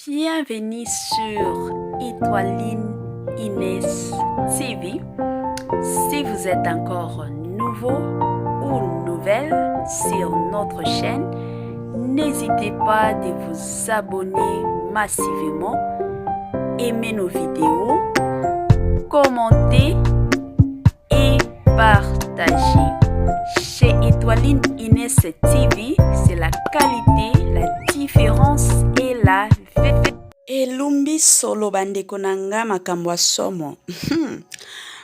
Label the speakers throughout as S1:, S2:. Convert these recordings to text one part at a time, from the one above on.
S1: Bienvenue sur Étoiline Inès TV. Si vous êtes encore nouveau ou nouvelle sur notre chaîne, n'hésitez pas de vous abonner massivement, aimer nos vidéos, commenter et partager. Chez Étoiline Inès TV, c'est la qualité, la différence et la
S2: Elumbi solo bandeko na nga makambo ya somo.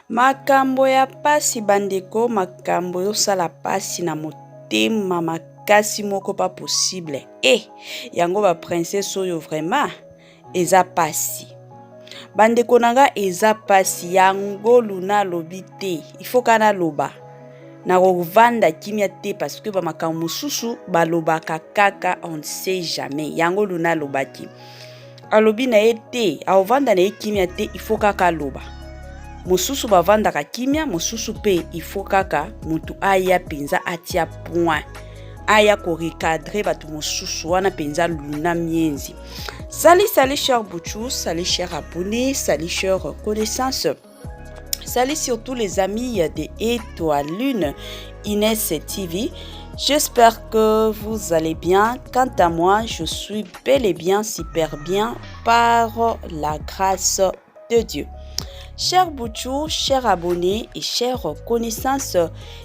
S2: Makambo ya pasi bandeko, makambo ezosala pasi na motema makasi moko pas possible. Eh, yango ba princesse oyo vraiment eza pasi. Bandeko na nga eza pasi yango Luna alobi te, il faut ka naloba. Nakovanda kimia te parce que ba makambo mosusu balobaka kaka on ne sait jamais. Yango Luna alobaki. Alobi na ye te, akovanda na ye kimia te, il faut kaka aloba. Mosusu bavandaka kimia, mosusu pe il faut kaka mutu aya penza atia point. Aya ko recadrer bato mosusu wana penza Luna Mienzi. Salut, salut cher Bouchou, salut cher abonné, salut cher connaissance. Salut surtout les amis de Étoile Lune Inès TV. J'espère que vous allez bien. Quant à moi, je suis bel et bien super bien par la grâce de Dieu. Cher Bouchou, cher abonné et chère connaissance,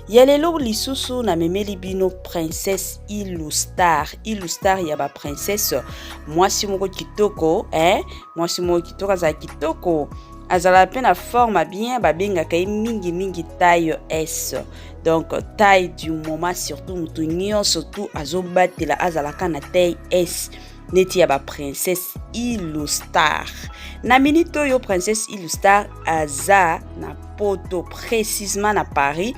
S2: ya lelo lisusu na memeli bino princesse Ilustar. Ilustar ya ba princesse, mwasi moko kitoko, hein? Mwasi moko kitoko azala kitoko. Azala pe na forme bien, babengaka ye mingi mingi taille S. Donc taille du moment surtout mutu nyonso tout azobatela azalaka na taille S. Neti ya ba princesse Ilustar. Na minute oyo princesse Ilustar aza na poto précisément na Paris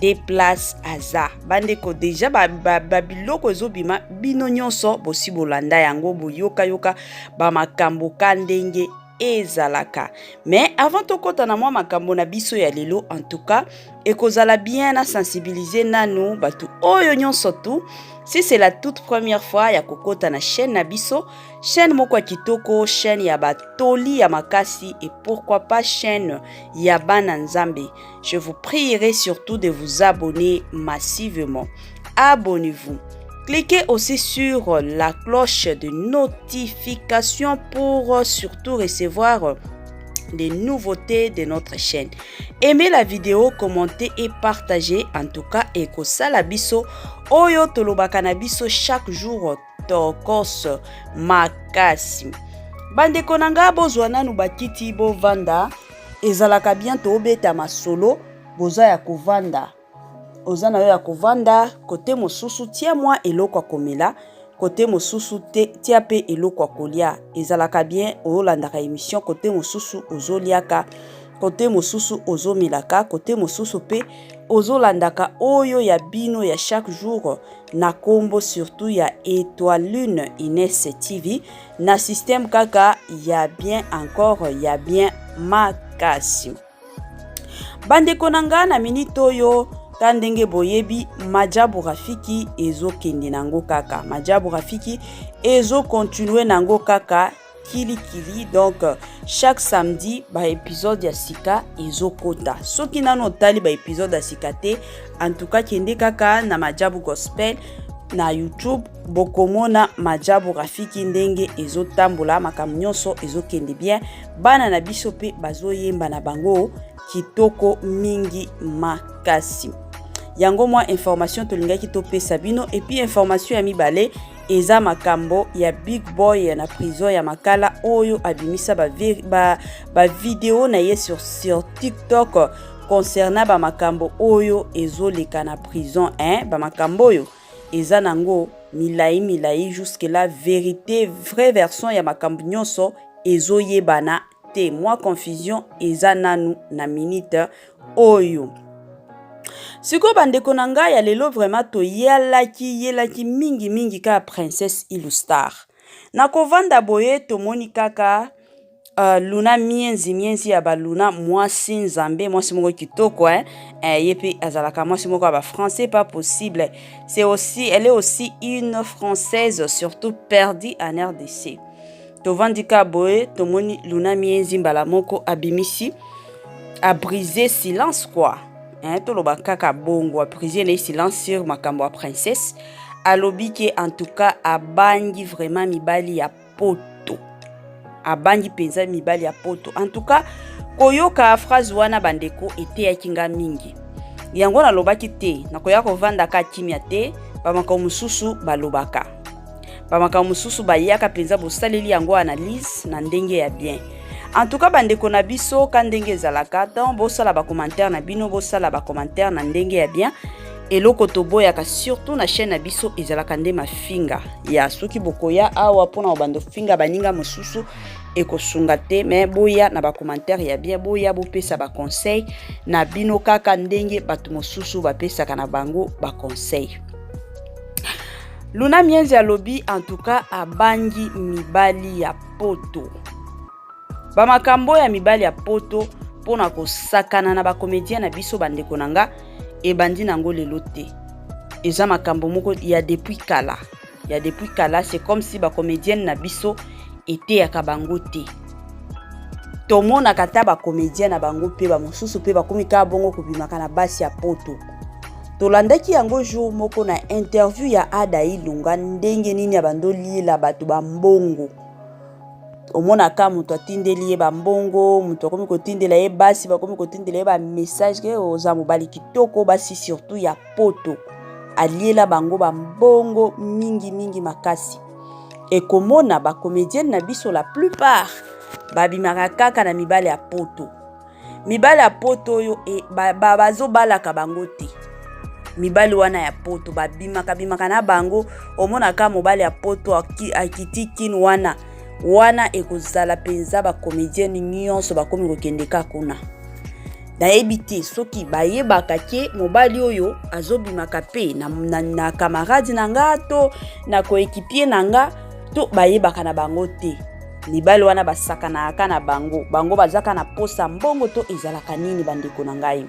S2: des places aza. Bandeko déjà ba, ba, ba biloko ezobima bino nyonso bosi bolanda yango boyoka yoka ba makambo ka ndenge ezalaka. Mais avant tokota na mwa makambo na biso ya lelo, en tout cas ekozala bien na sensibiliser nanu bato oyo nyonso tu. Si c'est la toute première fois ya kokota na chaîne na biso, chaîne moko ya kitoko, chaîne ya batoli ya makasi et pourquoi pas chaîne ya bana Nzambe, je vous prierai surtout de vous abonner massivement. Abonnez-vous. Cliquez aussi sur la cloche de notification pour surtout recevoir les nouveautés de notre chaîne. Aimez la vidéo, commentez et partagez. En tout cas, ekosala biso oyo tolobaka na biso chaque jour tokos makasi. Bandeko na nga bozwa nanu bakiti bovanda, ezalaka bien tobeta masolo, boza ya kovanda. Oza na yo ya kovanda, kote mosusu tia mwa eloko ya komela, kote mosusu te, tia pe eloko ya kolia. Ezalaka bien oyolandaka émission, kote mosusu ozoliaka, kote mosusu ozomelaka, kote mosusu pe ozolandaka oyo ya bino ya chaque jour na kombo surtout ya Étoile Lune Inès TV na système kaka ya bien encore ya bien makasi. Bandeko na nga na minute oyo ka ndenge boyebi Majabu Rafiki ezokende nango kaka, Majabu Rafiki ezokontinue nango kaka kilikili. Donc chaque samedi ba épisode ya sika ezokota. Soki nanu otali ba épisode ya sika te, en tout cas kende kaka na Majabu Gospel na YouTube, bokomona Majabu Rafiki ndenge ezotambola, makambo nyonso ezokende bien. Bana na biso pe bazoyemba na bango kitoko mingi makasi. Yango mwa information tolingaki topesa bino. Et puis information ya mibale eza makambo ya Big Boy na prison ya Makala oyo abimisa ba video na ye sur TikTok concernant ba makambo oyo ezoleka na prison, hein, ba makambo oyo eza nango milai milai jusque la vérité vraie version ya makambo nyonso ezoyebana te. Mwa confusion eza nanu na minute oyo. Sikoyo bandeko na ngai ya lelo vraiment toyelaki yelaki mingi mingi kaka princesse Ilustar. Na kovanda boye tomoni kaka Luna mienzi mienzi ya ba Luna mwasi nzambe, mwasi moko kitoko, hein? Ye pe azalaka mwasi moko ya ba français pas possible. C'est aussi, elle est aussi une française surtout perdue en RDC. Tovandi ka boye, tomoni Luna Mienzi mbala moko abimisi, a brisé silence quoi. Hein, toloba kaka bongo, a brisé na silence sur makambo ya princesse. Alobi ke en tout cas abangi vraiment mibali ya poto. Abangi mpenza mibali ya poto. En tout cas, koyoka phrase wana bandeko eteyaki nga mingi. Yango nalobaki te, nakoya kovanda ka kimia te, bamakambo mosusu balobaka. Bamakambo mosusu bayaka mpenza bosaleli yango analyse na ndenge ya bien. En tout cas bandeko na biso ka ndenge ezalaka, donc bosala ba commentaire na bino, bosala ba commentaire na ndenge ya bien. Eloko toboyaka surtout na chaîne na biso ezalaka nde mafinga ya soki bokoya awa mpona kobanda ofinga baninga mosusu ekosunga te, mais boya na ba commentaire ya bien, boya bopesa ba conseil na bino kaka ndenge bato mosusu bapesaka na bango ba conseil. Luna Mienzi alobi en tout cas abangi mibali ya poto. Bamakambo ya mibali ya poto mpona kosakana na bacomédien na biso bandeko na nga ebandi nango lelo te. Eza makambo moko ya depuis kala. Ya depuis kala, c'est comme si bacomédienne na biso eteyaka bango te. Tomonaka ata bacomédien na bango mpe bamosusu mpe bakomi kaka bongo kobimaka na basi ya poto. Tolandaki yango jour moko na interview ya Ada Ilunga ndenge nini ya bandoliela bato bambongo. Omonaka moto atindeli ye bambongo, moto akomi kotindela ye basi, bakomi kotindela ye ba message ke oza mobali kitoko, basi surtout ya poto. Aliela bango bambongo mingi mingi makasi. Ekomona ba comédienne na biso la plupart babimaka kaka na mibali ya poto. Mibali ya poto oyo bazobalaka bango te. Mibali wana ya poto babimaka bimaka na bango, omonaka mobali ya poto akiti kin wana wana ekozala mpenza ba comédienne nyonso bakomi kokende ka kuna. Nayebi te soki bayebaka ke mobali oyo azobimaka pe na camarade na nga to na coéquipier na nga to bayebaka na bango te. Mibali wana basakanaka na bango, bango bazaka na posa mbongo to ezalaka nini bandeko na ngai.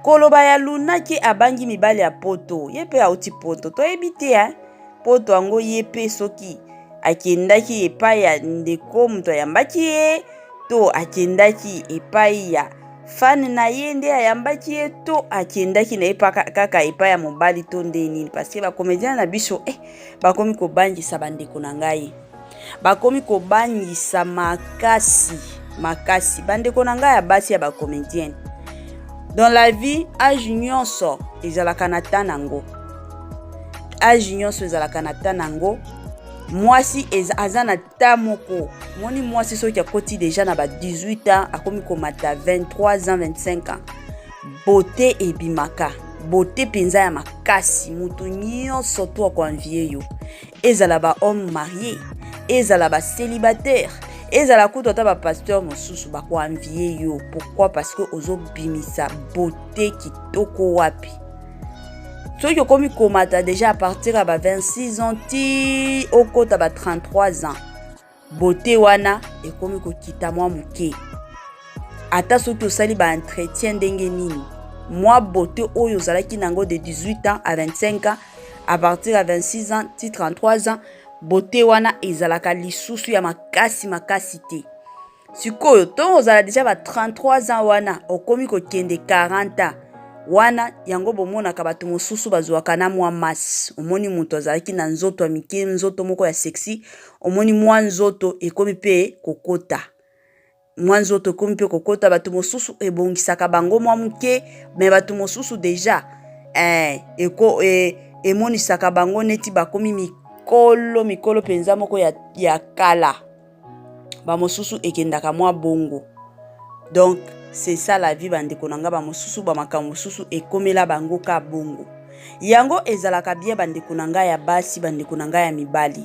S2: Koloba ya Luna ke abangi mibali ya poto, ye pe auti poto, toyebi te hein? Poto yango ye pe soki akendaki epai ya ndeko moto ayambaki ye to akendaki epai ya fan na ye nde ayambaki ye to akendaki na ye kaka epai ya mobali to nde nini, parce que ba comédien na biso bakomi kobangisa bandeko na ngai, bakomi kobangisa makasi makasi bandeko na ngai ya basi ya ba comédienne. Dans la vie, âge nyonso ezalaka na temps nango, âge nyonso ezalaka na temps nango. Mwasi aza na ta moko, moni mwasi soki akoti déjà na ba 18 ans akomi komata 23 ans 25 ans, beauté ebimaka, beauté mpenza ya makasi, moto nyonso to akoenvie yo, ezala ba homme marié, ezala ba célibataire, ezala kutu ata ba pasteur mosusu bakoenvie yo. Pourquoi? Parce que ozobimisa beauté kitoko wapi. Soki okomi komata déjà à partir ya ba 26 ans ti okota ba 33 ans, beauté wana ekomi kokita mwa moke. Ata soki osali ba entretien ndenge nini, mwa beauté oyo ozalaki nango de 18 ans à 25 ans, à partir ya 26 ans ti 33 ans, beauté wana ezalaka lisusu ya makasi makasi te. Sikoyo ntongo ozala déjà ba 33 ans wana okomi kokende 40 ans wana, yango bomonaka bato mosusu bazwaka na mwa masse. Omoni moto azalaki na nzoto ya mike, nzoto moko ya sexy, omoni mwa nzoto ekomi mpe kokota, mwa nzoto ekomi mpe kokota. Bato mosusu ebongisaka bango mwa moke, me bato mosusu déjà emonisaka bango neti bakomi mikolo mikolo mpenza moko ya kala. Bamosusu ekendaka mwa bongo. Donc c'est ça la vie bandeko na nga. Bamosusu bamakambo mosusu ekomela bango ka bongo. Yango ezalaka bien bandeko na ngai ya basi, bandeko na ngai ya mibali.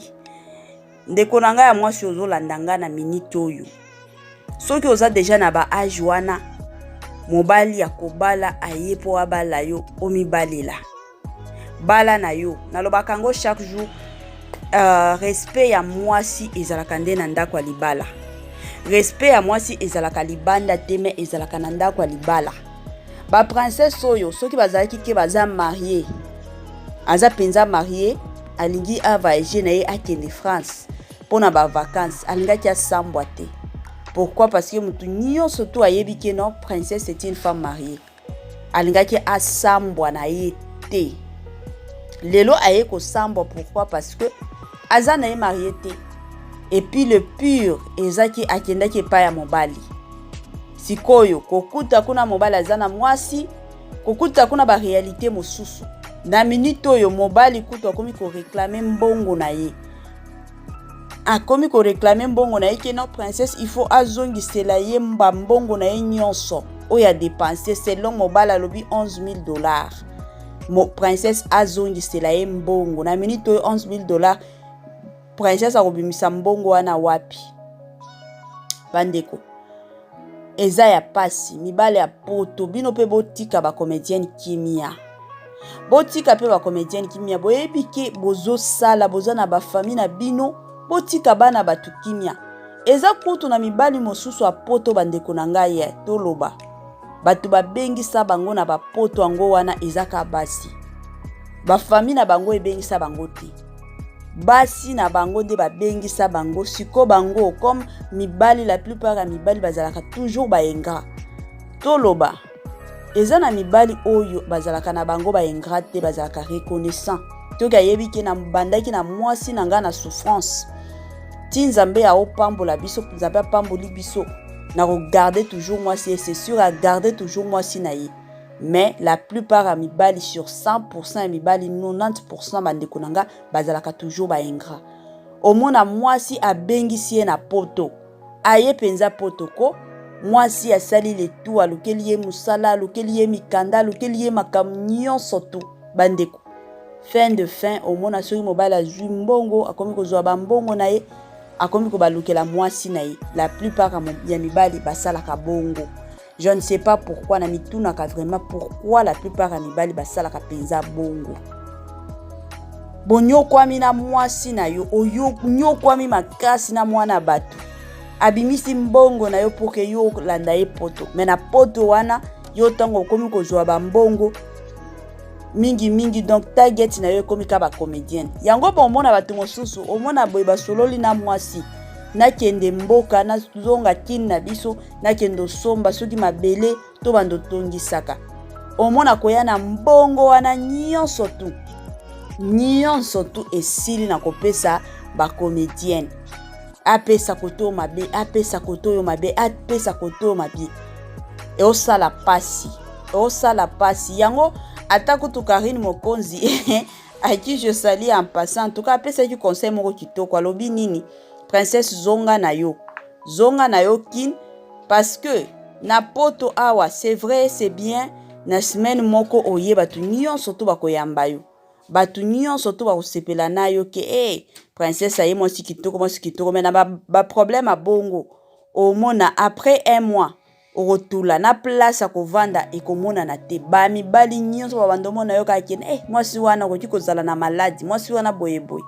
S2: Ndeko na ngai ya mwasi ozolanda ngai na minute oyo, soki oza déjà na ba âge wana, mobali ya kobala aye mpo abala yo, omibalela bala na yo. Nalobaka yango chaque jour, respect ya mwasi ezalaka nde na ndako ya libala. Respect ya mwasi ezalaka libanda te, me ezalaka na ndako ya libala. Ba princesse oyo soki bazalaki ke baza marie, aza mpenza marie, alingi avoyage na ye akende France. mpo na bavacance, alingaki asambwa te. Pourquoi? Parce que motu nyonso to ayebi ke non, Princesse est une femme mariée. Alingaki asambwa na ye te. Lelo aye kosambwa, pourquoi? Parce que aza na ye marié te. Et puis le pire ezaki akendaki epai ya mobali. Sikoyo kokuta kuna mobali aza na mwasi, kokuta kuna baréalité mosusu. Na minute oyo mobali kutu akomi koréclamer mbongo na ye, akomi koréclamer mbongo na ye ke non, Princesse il faut azongisela ye bambongo na ye nyonso oyo adépenser. Selon mobali alobi 11 000 $. Mo Princesse azongisela ye mbongo. Na minute oyo 11 000 $, Princesse akobimisa mbongo wana wapi? Bandeko, eza ya pasi. Mibale ya poto, bino mpe botika bacomédienne kimia, botika mpe bacomédienne kimia. Boyebi ke bozosala, boza na bafamille na bino, botika bana bato kimia. Eza kutu na mibali mosusu ya poto, bandeko na ngai ye, toloba bato babengisa bango na bapoto yango wana eza ka basi. Bafamille na bango ebengisa bango te, basi na bango nde babengisa bango. Siko bango comme mibali, la plupart ya mibali bazalaka toujours baingrat. Toloba eza na mibali oyo bazalaka na bango baingrat te, bazalaka reconnaissant. Toki ayebi ke na bandaki na mwasi na ngai na souffrance ti Nzambe aopambola biso, Nzambe apamboli biso na kogarder toujours mwasi ye, c'est sûr, agarde toujours mwasi na ye. Mais la plupart ya mibali, sur 100 ya mibali, 90, bandeko na nga, bazalaka toujours baingrat. Omona mwasi abengisi ye na poto, aye mpenza poto ko mwasi asali letu, alukeli ye mosala, alukeli ye mikanda, alukeli ye makambo nyonso tu. Bandeko, fin de fin omona soki mobali azwi mbongo, akomi kozwa bambongo na ye, akomi kobalukela mwasi na ye. La plupart ya mibali basalaka bongo. Je ne sais pas pourquoi, na mitunaka vraiment pourquoi la plupart ya mibali basalaka mpenza bongo. Bonyokwami na mwasi na yo, onyokwami makasi na mwana bato, abimisi mbongo na yo pour ke yo olanda ye poto. Me na poto wana, yo ntango okomi kozwa bambongo mingimingi, donc target na yo ekomi ka bacomédienne. Yango bomona bato mosusu, omona boye basololi na mwasi: nakende mboka, nazonga kini na biso, nakende osomba soki mabele to bando otongisaka. Omona koya na mbongo wana nyonso tu, nyonso tu esili na kopesa bacomédienne. Apesa kote oyo mabe, apesa kote oyo mabe, apesa kote oyo mabe. Eosala pasi, eosala pasi. Yango ata kutu Karine Mokonzi, à qui je salue en passant, en tout cas apesaki conseil moko kitoko. Alobi nini? Princesse, zonga na yo, zonga na yo kine, parce que na poto awa, c'est vrai, c'est bien, na semaine moko oye, bato nyonso to bakoyamba yo, bato nyonso to bakosepela na yo ke hey, Princesse aye, mwasi kitoko, mwasi kitoko. Me na baproblème ba abongo, omona après un mois okotula na place ya kovanda ekomonana te. Bamibali nyonso babanda omona yo kaka kende eh, mwasi wana okoki kozala na maladi, mwasi wana boyeboye.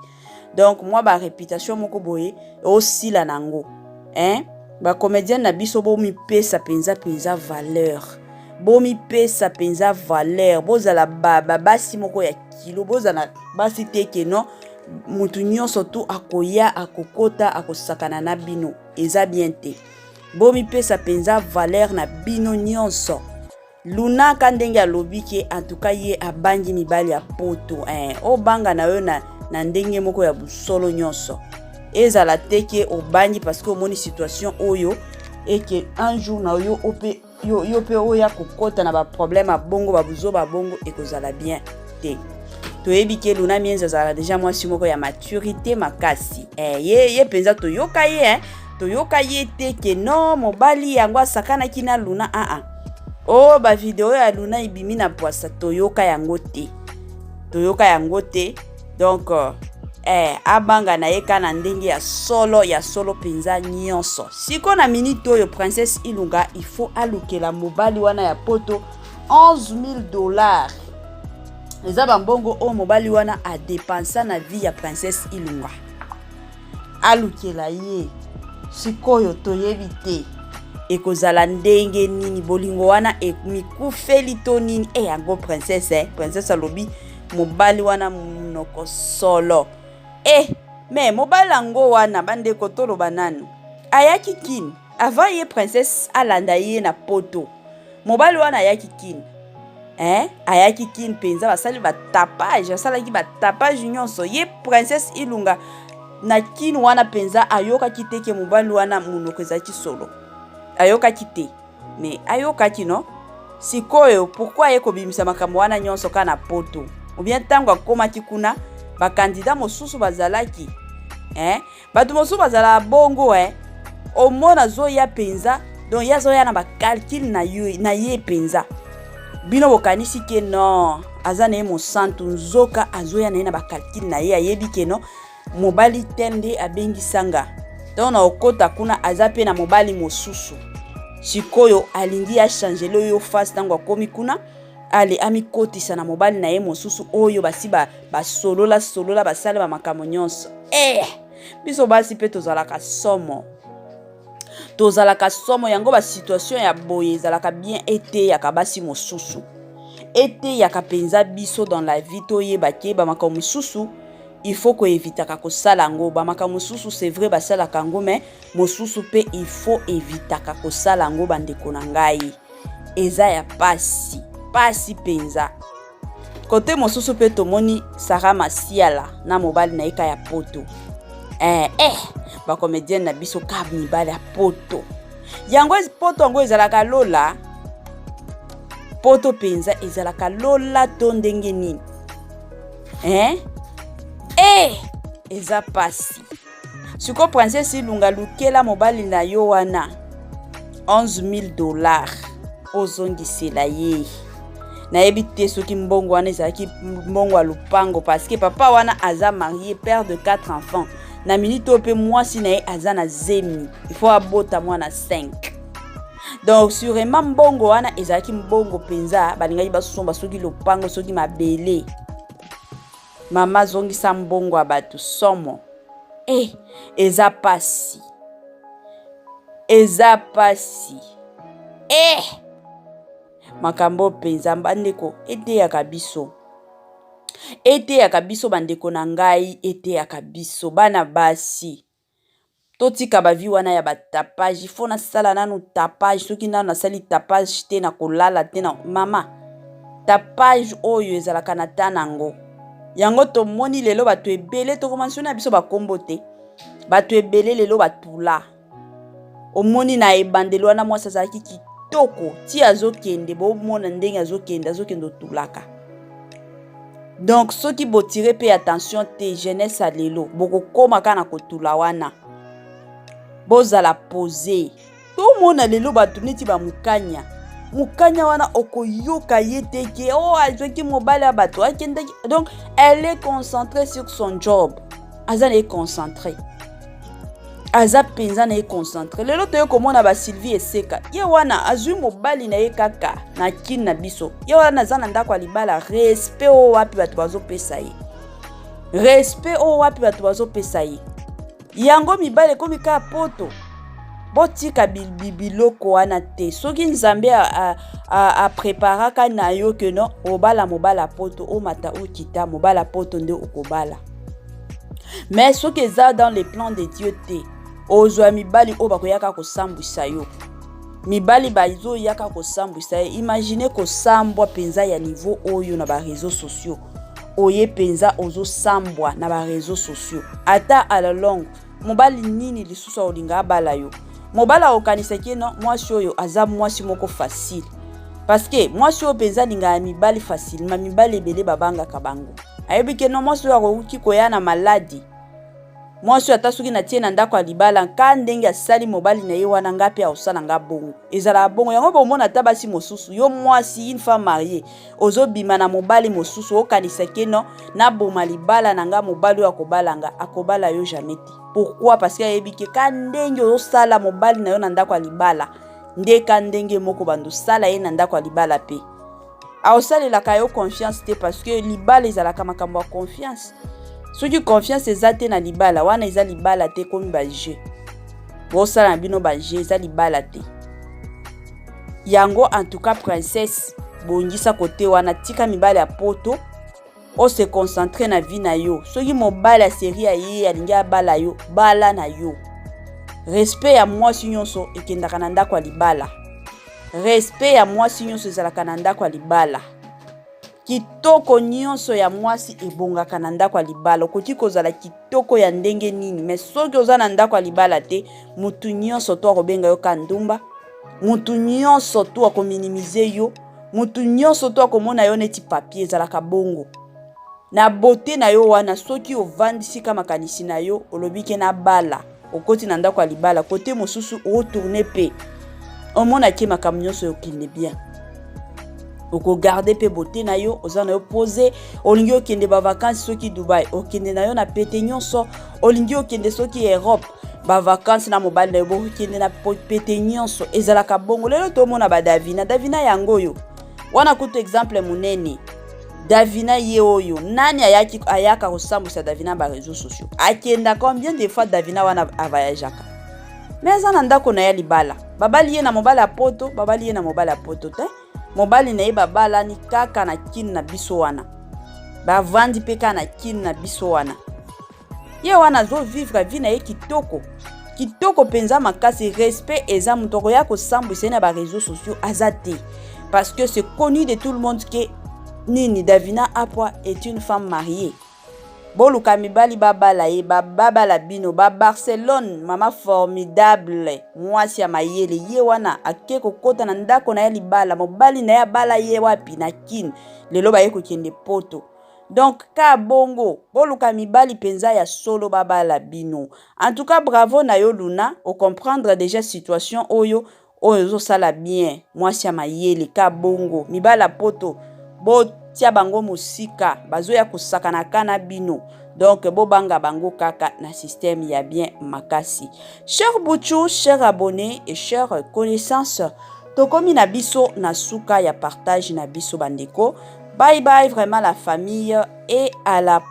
S2: Donc mwa baréputation moko boye osila nango, hein? Bacomédienne na biso, bomipesa mpenza mpenza valeur, bomipesa mpenza valeur. Bozala babasi moko ya kilo, bozala basi te ke non, motu nyonso tu akoya, akokota, akosakana na bino. Eza bien te. Bomipesa mpenza valeur na bino nyonso. Lunaka ndenge alobi ke antuka ye abangi mibali ya poto, eh, obanga na yo na ndenge moko ya bosolo nyonso. Ezala te ke obangi parce que omoni situation oyo eke un jour na yo ope yo mpe oya kokɔta na baproblème ya bongo, babuzoba bongo, ekozala bien te. Toyebi ke Luna Mienzi azalaka deja mwasi moko ya maturité makasi, eh, ye mpenza toyoka ye, eh, toyoka ye te ke non, mobali yango asakanaki na Luna. Aa o oh, bavideo ya Luna ebimi na pwasa, toyoka yango te, toyoka yango te. Donc abanga na ye ka na ndenge ya solo, ya solo mpenza nyonso. Sikoyo na minute oyo, Princesse Ilunga il faut alukela mobali wana ya poto 11 000 $. Eza bambongo oyo mobali wana adépensa na vie ya Princesse Ilunga, alukela ye. Sikoyo toyebi te ekozala ndenge nini, bolingo wana mikufeli to nini. E yango princesse, eh? Princesse alobi mobali wana monoko solo. E Me mobali yango wana bandeko toloba nanu ayaki kin avant ye princesse alanda ye na poto mobali wana ayaki kin eh? Ayaki kin mpenza, basali batapage, asalaki batapage nyonso ye princesse Ilunga na kin wana mpenza. Ayokaki te ke mobali wana monoko ezalaki solo, ayokaki te, me ayokaki no. Sikoyo pourquoi aye kobimisa makambo wana nyonso kaka na poto? Ou bien ntango akomaki kuna bakandida mosusu bazalaki, eh? Bato mosusu bazalaka bongo, eh? Omona azoya mpenza, donc ye azoya na bacalcul na ye, na ye mpenza. Bino bokanisi ke non, aza na ye mosantu, nzoka azoya na ye na bacalcul na ye. Ayebi ke non, mobali te nde abengisanga ntango na okota kuna aza mpe na mobali mosusu. Sikoyo alingi achangele oyo face ntango akomi kuna, ale amikotisa na mobali na ye mosusu oyo basi basolola solola, basala bamakambo nyonso. Eh, biso basi mpe tozalaka somo, tozalaka somo. Yango basituation ya boye ezalaka bien eteyaka basi mosusu, eteyaka mpenza biso dans la vie, toyeba ke bamakambo mosusu il faut koevitaka kosala yango. Bamakambo mosusu, c'est vrai, basalaka yango, mais mosusu mpe il faut evitaka kosala yango. Bandeko na ngai, eza ya pasi, pasi mpenza. Kote mosusu mpe tomoni Sara Masiala na mobali na ye ka ya poto. Eh, bacomédienne na biso ka mibali ya poto yango, poto yango ezalaka lola? Poto mpenza ezalaka lola to ndenge nini, eh? Eh, eza pasi. Sikoyo princesse Ilunga, lukela mobali na yo wana 11 000 $, ozongisela ye. Nayebi te soki mbongo wana ezalaki mbongo ya lupango, parce que papa wana aza marié, père de 4 enfants na minute oyo, mpe mwasi na ye aza na zemi, il faut abota mwana 5. Donc sûrement mbongo wana ezalaki mbongo mpenza balingaki basomba soki lopango, soki mabele. Mama, azongisa mbongo ya bato. Somo e, eza pasi, eza pasi. E, makambo mpenza bandeko, eteyaka biso, eteyaka biso. Bandeko na ngai, eteyaka biso bana basi, totika bavie wana ya batapage. Faut nasala nanu tapage, soki nanu nasali tapage te, na kolala te. Na mama, tapage oyo ezalaka na ta nango. Yango tomoni lelo bato ebele, tokomentionner na biso bakombo te, bato ebele lelo batula. Omoni na ebandeli wana mwasi azalaki kitoko, ti azokende, bomona ndenge azokende, azokende otulaka. Donc soki botire mpe attention te, jeunesse ya lelo bokokóma kaka na kotula wana. Bozala pose. Tomona lelo bato neti bamokanya mokanya wana, okoyoka ye te ke o oh, azwaki mobali ya bato, akendaki. Donc elle est concentrée sur son job, aza na ye concentré, aza mpenza na ye concentré. Lelo toye komona baSylvie Eseka, ye wana azwi mobali na ye kaka na kini na biso, ye wana aza na ndako ya libala. Respect oyo wapi bato bazopesa ye, respect oyo wapi bato bazopesa ye. Yango mibali ekomi kaka poto. Botika biloko wana te. Soki Nzambe apreparaka na yo ke no obala mobala poto, omata okita, mobala poto nde okobala. Mais soki eza dans les plans de Dieu te, ozwa mibali oyo bakoyaka kosambwisa yo. Mibali bazoyaka kosambwisa ye. Imagine kosambwa mpenza ya niveau oyo na baréseaux sociaux. Oye mpenza ozosambwa na baréseaux sociaux, ata à la longue mobali nini lisusu aolinga abala yo? Mobali akokanisaki no mwasi oyo aza mwasi moko facile, parce que mwasi oyo mpenza alingaka mibali facilement, mibali ebele babangaka bango. Ayebi ke no mwasi oyo akoki koya na maladi, mwasi oyo ata soki natie na ndako ya libala, ka ndenge asali mobali na ye wana, nga mpe akosala nga bongo. Ezalaka bongo. Yango bomona ata basi mosusu, yo mwasi, une femme mariée, ozobima na mobali mosusu, okanisa ke no naboma libala na nga, mobali oyo akobala nga, akobala yo jamais te. Pourquoi? Parce que ayebi ke ka ndenge ozosala mobali na yo na ndako ya libala, nde ka ndenge moko bando osala ye na ndako ya libala, mpe aosalelaka yo confiance te, parce que libala ezalaka makambo ya confiance. Soki confiance eza te na libala wana, eza libala te, ekomi bajeu. Bosala na bino bajeu, eza libala te yango. En tout cas princesse, bongisa kote wana, tika mibali ya poto. O se concentrer na vie na yo. Soki mobali ya serie aye alingi abala yo, bala na yo. Respect ya mwasi nyonso ekendaka na ndako ya libala. Respect ya mwasi nyonso ezalaka na ndako ya libala. Kitoko nyonso ya mwasi ebongaka na ndako ya libala. Okoki kozala kitoko ya ndenge nini, mais soki oza na ndako ya libala te, mutu nyonso to akobenga yo ka ndumba, mutu nyonso to akominimize yo, mutu nyonso to akomona yo neti papier. Ezalaka bongo na beauté na yo wana. Soki ovandisi ka makanisi na yo, olobi ke nabala, okoti na ndako ya libala, kote mosusu otourne mpe omonaki makambo nyonso okende bien, okogarde mpe beauté na yo. Oza na yo pose, olingi okende bavacances soki Dubai, okende na yo na pete nyonso. Olingi okende soki Europe, bavacances na mobali na yo, bokokende na pete nyonso. Ezalaka bongo. Lelo tomona badavina, Davina yango oyo wana kutu exemple monene. Davina ye oyo, nani ayaki ayaka kosambwisa Davina? Baréseaux sociaux akenda combien de fois? Davina wana avoyageaka, mais aza na ndako na ye libala. Babali ye na mobali ya poto, babali ye na mobali ya poto te. Mobali na ye babalani kaka na kini na biso wana, bavandi mpe kaka na kini na biso wana. Ye wana azovivre vie na ye kitoko kitoko mpenza makasi. Respect eza, moto akoya kosambwisa ye na baréseaux sociaux aza te, parce que c'est connu de tout le monde que nini, Davina Apwa est une femme mariée. Boluka mibali babala ye, babala bino. Babarcelone, mama formidable, mwasi ya mayele, ye wana ake kokɔta na ndako na ye libala. Mobali na ye abala ye wapi? Na Kine. Lelo baye kokende poto. Donc ka bongo, boluka mibali mpenza ya solo babala bino. En tout cas, bravo na yo Luna, ocomprendre déjà situation oyo oyo ozosala bien. Mwasi ya mayele, ka bongo. Mibali ya poto, botia bango mosika, bazoya kosakanaka na bino. Donc bobanga bango kaka na système ya bien makasi. Cher Buchu, cher abonné et cher connaissance, tokomi na biso na suka ya partage na biso, bandeko. Bye bye vraiment la famille et à la